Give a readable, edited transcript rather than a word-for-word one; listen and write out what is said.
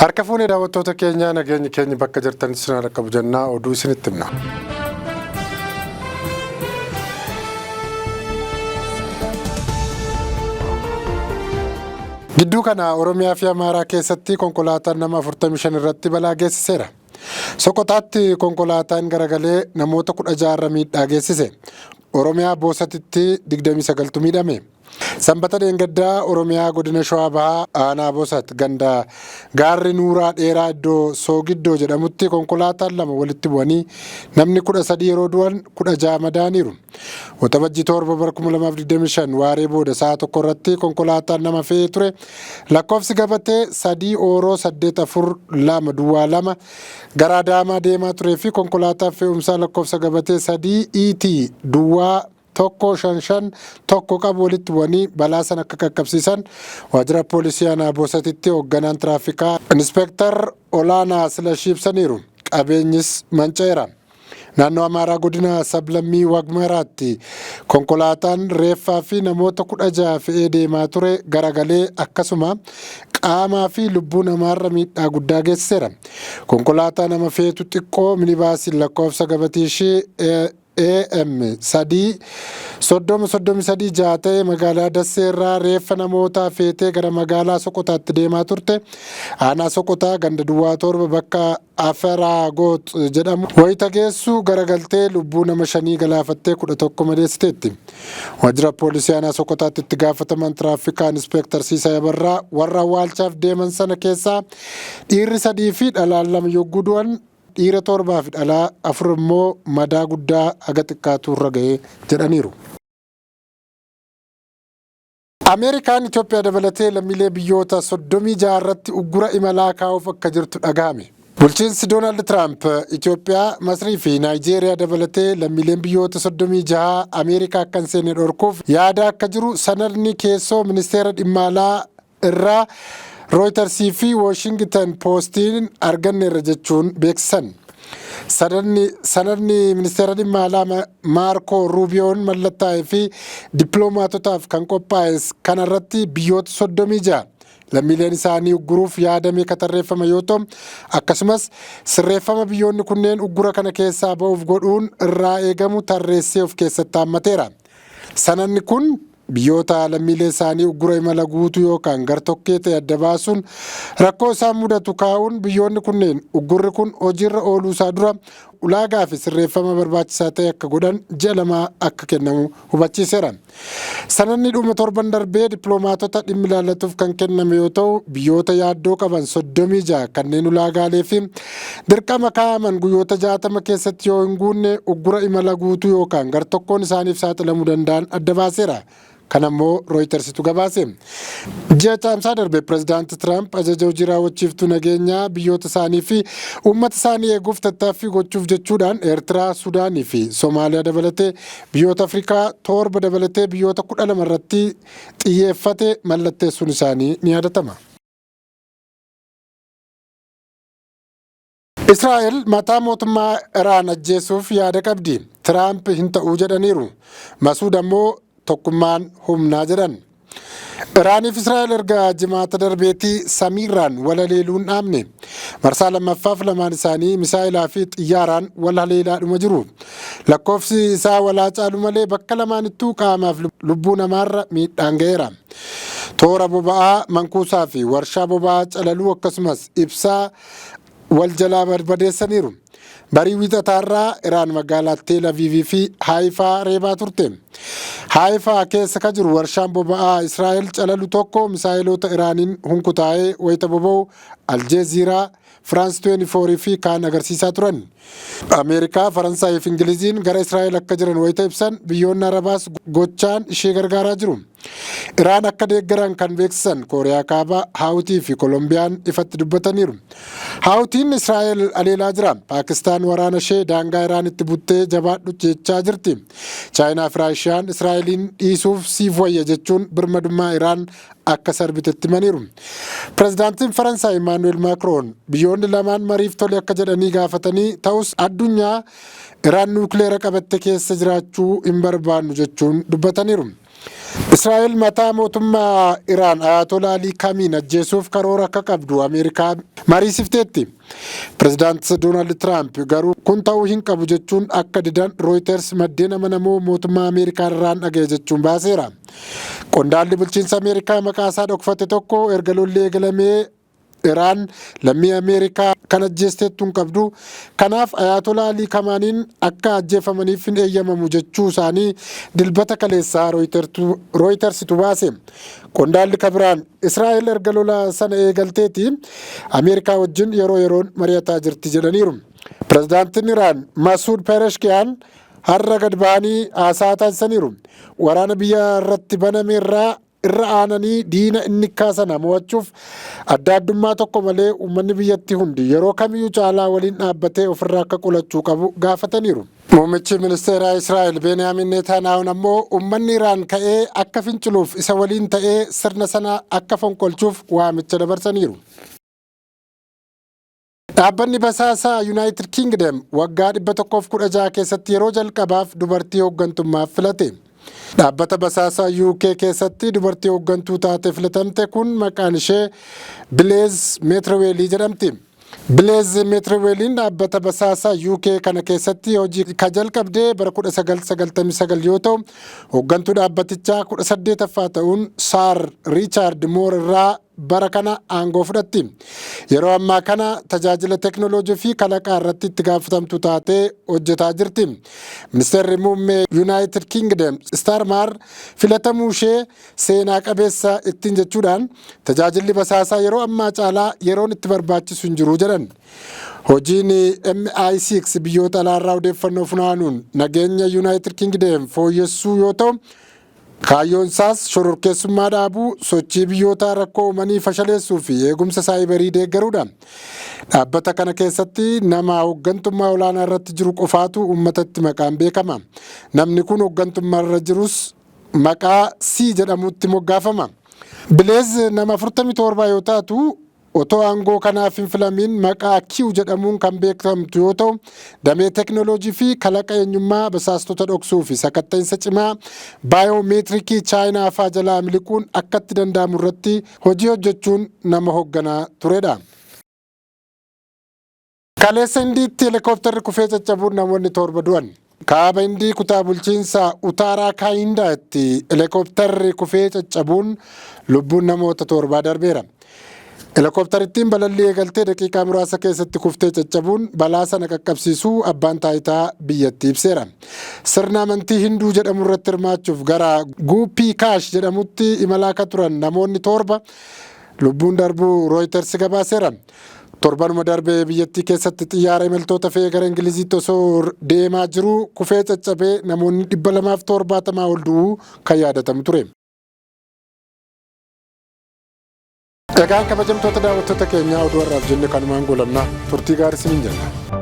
Harka fuunee daawwattoota keenyaa, nageenyi keenya bakka jirtanitti isin haa dhaqqabu jennaa oduu isinitti himna. Gidduu kana Oromiyaa fi Amaaraa keessatti konkolaataan nama 45 irratti balaa geessiseera. Soqotaatti konkolaataan garagalee namoota 16 irra miidhaa geessise. Oromiyaa Boosatitti 29tu miidhame. Sanbata dheengaddaa Oromiyaa godina Shawaa Bahaa aanaa Boosat ganda gaarri Nuuraa Dheeraa iddoo Soogiddoo jedhamutti konkolaataan lama walitti bu'anii namni 13 yeroo du'an 16 madaaniiru. Waxabajjii 7 bara 2025 waaree booda sa'a 1 irratti konkolaataan nama fe'ee ture lakkoofsi gabatee 3 ooroo 8 4 2 duwwaa 2 gara Adaamaa deemaa turee fi konkolaataan fe'umsaa lakkoofsa gabatee 3 ET duwwaa 1 5 5 1 qabu walitti bu'anii balaa sana akka qaqqabsiisan waajjira poolisii aanaa Boosatitti hoogganaan tiraafikaa Inspektar Olaanaa Silashii ibsaniiru. Qabeenyis manca'eera. Naannoo Amaaraa godina sablammii Wagmaraatti konkolaataan reeffaa fi namoota 16 fe'ee deemaa ture garagalee akkasuma qaamaa fi lubbuu namaarra miidhaa guddaa geessiseera. Konkolaataa nama feetu xiqqoo minibaasiin lakkoofsa gabatee ishee AM 3 30 33 6 ta'e magaalaa Dassee irraa reeffa namootaa feetee gara magaalaa Soqotaatti deemaa turte. Aanaa Soqotaa ganda duwwaa 7 bakka Aferaagoot jedhamu wayita geessu garagaltee lubbuu nama shanii galaafattee 11 madeessiteetti. Waajjira poolisii aanaa Soqotaatti itti gaafataman tiraafikaa Inspektar Siisay Abarraa warra awwaalchaaf deeman sana keessaa dhiirri 3 fi dhalaan 2 yogguu du'an dhiira 7 fi dhalaa 4 immoo madaa guddaa haga xiqqaatu irra ga'e jedhaniiru. Ameerikaan Itoophiyaa dabalatee lammiilee biyyoota 36 irratti uggura imalaa kaa'uuf akka jirtu dhagahame. Bulchiinsi Doonaald Tiraamp Itoophiyaa, Masrii fi Naayijeeriyaa dabalatee lammiileen biyyoota 36 Ameerikaa akka hin seenne dhorkuuf yaada akka jiru sanadni keessoo ministeera dhimma alaa irraa Rooyitarsii fi Wooshingitan Poostiin arganneerra jechuun beeksisan. Sanadni ministeera dhimma alaa Maarkoo Ruubiyoon mallattaa'ee fi dippiloomaatotaaf kan qophaa'es kanarratti biyyoota 36 lammiileen isaanii ugguruuf yaadamee katarreeffame yoo ta'u, akkasumas sirreeffama biyyoonni kunneen uggura kana keessaa ba'uuf godhuun irraa eegamu tarreessee of keessatti haammateera. Sanadni kun biyyoota lammiilee isaanii uggura imala guutuu yookaan gartokkee ta'e adda baasuun rakkoo isaan mudatu kaa'uun biyyoonni kunneen uggurri kun hojiirra ooluu isaa dura ulaagaa fi sirreeffama barbaachisaa ta'e akka godhan ji'a 2 akka kennamu hubachiiseera. Sanadni dhuma torban darbee dippiloomaatota dhimmi ilaallatuuf kan kenname yoo ta'u, biyyoota yaaddoo qaban 36 kanneen ulaagaalee fi dirqama kaa'aman guyyoota 60 keessatti yoo hin guunne uggura imala guutuu yookaan gartokkoon isaaniif saaxilamuu danda'an adda baaseera. Kana immoo Rooyitersitu gabaase. Ji'a Caamsaa darbe Pirezidaanti Tiraamp ajaja hojii raawwachiiftuu nageenyaa biyyoota isaanii fi uummata isaanii eeguuf tattaaffii gochuuf jechuudhaan Eertiraa, Sudaanii fi Somaaliyaa dabalatee biyyoota Afrikaa 7 dabalatee biyyoota 12 irratti xiyyeeffate mallatteessuun isaanii ni yaadatama. Israa'el mataa mootummaa Iraan ajjeesuuf yaada qabdi. Tiraamp hin ta'uu jedhaniiru. Masuud ammoo tokkummaan humnaa jedhan. Iraaniif Israa'el erga jimaata darbeetii samiirraan wal haleeluu hin dhaabne. Marsaa lammaffaaf lamaan isaanii misaa'ilaa fi xiyyaaraan wal haleelaadhuma jiru. Lakkoofsi isaa walaa caalu malee bakka lamaanittuu qaamaaf lubbuu namaarra miidhaan ga'eera. Toora boba'aa mankuusaa fi warshaa boba'aa calaluu akkasumas ibsaa wal jalaa barbadeessaniiru. Barii Wiixataarraa Iraan magaalaa Teel Aviivii fi Haayifaa reebaa turte. Haayifaa keessa ka jiru warshaan boba'aa Israa'el calalu tokko misaa'iloota Iraaniin hunkutaa'ee wayita boba'u Aljeeziiraa, Firaans 24 fi kaan agarsiisaa turan. Ameerikaa, Faransaayii fi Ingiliziin gara Israa'el akka jiran wayita ibsan biyyoonni Arabaas gochaan ishee gargaaraa jiru. Iraan akka deeggaran kan beeksisan Kooriyaa Kaabaa, Haawutii fi Kolombiyaan ifatti dubbataniiru. Haawutiin Israa'el aleelaa jira. Paakistaan waraana ishee daangaa Iraanitti buttee jabaadhu jechaa jirti. Chaayinaa fi Raashiyaan Israa'eliin dhiisuuf siif wayya jechuun birmadummaa Iraan akka sarbitetti himaniiru. Pirezidaantiin Faransaay Imaanu'eel Maakroon biyyoonni lamaan mariif tole akka jedhanii gaafatanii ta'us addunyaa Iraan nuukileera qabatte keessa jiraachuu hin barbaannu jechuun dubbataniiru. Israa'el mataa mootummaa Iraan Ayatollah Alii Kamiin ajjeesuuf karoora akka qabdu Ameerikaa mariisifteetti. Pireezidaant Doonaald Tiraamp garuu kun ta'uu hin qabu jechuun akka didan Reuters maddeen amanamoo mootummaa Ameerikaa irraan dhaga'e jechuun baaseera. Qondaalli bulchiinsa Ameerikaa maqaa isaa dhokfate tokko erga lolli eegalamee Iraan lammii Ameerikaa kan ajjeesteettu hin qabdu. Kanaaf Ayatollah Alii Kamaaniin akka ajjeefamaniif hin eeyyamamu jechuu isaanii Dilbata kaleessaa Reutersitu baase. Qondaalli kabiraan Israa'el erga lola sana eegalteeti Ameerikaa wajjin yeroo yeroon mari'ataa jirti jedhaniiru. Pireezidaantiin Iraan Masuud Pezeshkiyaan har'a gad ba'anii haasaa taasisaniiru. Waraana biyya irratti baname irraa irra aananii diina inni sana mo'achuuf adda addummaa tokko malee uummanni biyyattii hundi yeroo kamiyyuu caalaa waliin dhaabbatee ofirraa akka qolachuu qabu gaafataniiru. Muummichi ministeeraa Israa'el Beeniyaamin Netanyahuun ammoo uummanni Iraan ka'ee akka finciluuf isa waliin ta'ee sirna sana akka fonqolchuuf waamicha dabarsaniiru. Dhaabbanni basaasaa United Kingdom waggaa 116 keessatti yeroo jalqabaaf dubartii hooggantummaaf filate. Dhaabbata basaasaa UK keessatti dubartii hooggantuu taate filatamte kun maqaan ishee Bileez Meetirweelii jedhamti. Bileez Meetirweeliin dhaabbata basaasaa UK kana keessatti hojii ka jalqabdee bara 1999 yoo ta'u, hooggantuu dhaabbatichaa 18ffaa ta'uun Sir Riichaard Moor irraa bara kana aangoo fudhatti. Yeroo ammaa kana tajaajila teeknooloojii fi kalaqaa irratti itti gaafatamtu taatee hojjetaa jirti. Ministeerri muummee United Kingdom Starmer filatamuu ishee seenaa qabeessa ittiin jechuudhaan tajaajilli basaasaa yeroo ammaa caalaa yeroon itti barbaachisu hin jiru jedhan. Hojiin MI6 biyyoota alaarraa odeeffannoo funaanuun nageenya United Kingdom fooyyessuu yoo ta'u, kaayyoon isaas shororkeessummaa dhaabuu, sochii biyyoota rakkoo uumanii fashaleessuu fi eegumsa saayibarii deeggaruudha. Dhaabbata kana keessatti nama hooggantummaa olaanaa irratti jiru qofaatu uummatatti maqaan beekama. Namni kun hooggantummaa irra jirus maqaa C jedhamutti moggaafama. Bileez nama 47 yoo taatu, otoo aangoo kanaaf hin filamiin maqaa Q jedhamuun kan beekamtu yoo ta'u, damee teeknooloojii fi kalaqa eenyummaa basaastota dhoksuu fi sakatta'insa cimaa baayoomeetirikii Chaayinaa faa jalaa miliquun akka itti danda'amu irratti hojii hojjechuun nama hoogganaa turedha. Kaleessa Hindiitti heelikooptarri kufee caccabuun namoonni 7 du'an. Kaaba Hindii kutaa bulchiinsa Utaaraa Kaayindaatti heelikooptarri kufee caccabuun lubbuun namoota 7 darbeera. Heelikooptarittiin balallii eegaltee daqiiqaa muraasa keessatti kuftee caccabuun balaa sana qaqqabsiisuu abbaan taayitaa biyyattii ibseera. Sirna amantii Hinduu jedhamu irratti hirmaachuuf gara Guuppii Kaash jedhamutti imalaa akka turan namoonni 7 lubbuun darbuu Reuters gabaaseera. Torbanuma darbee biyyattii keessatti xiyyaara imaltoota fe'ee gara Ingiliziitti osoo deemaa jiru kufee caccabee namoonni 270 ol du'uu kan yaadatamu ture. Egaan kabajamtoota daawwattoota keenyaa, oduu har'aaf jenne kanumaan goolabna. Turtii gaarii isiniin jenna.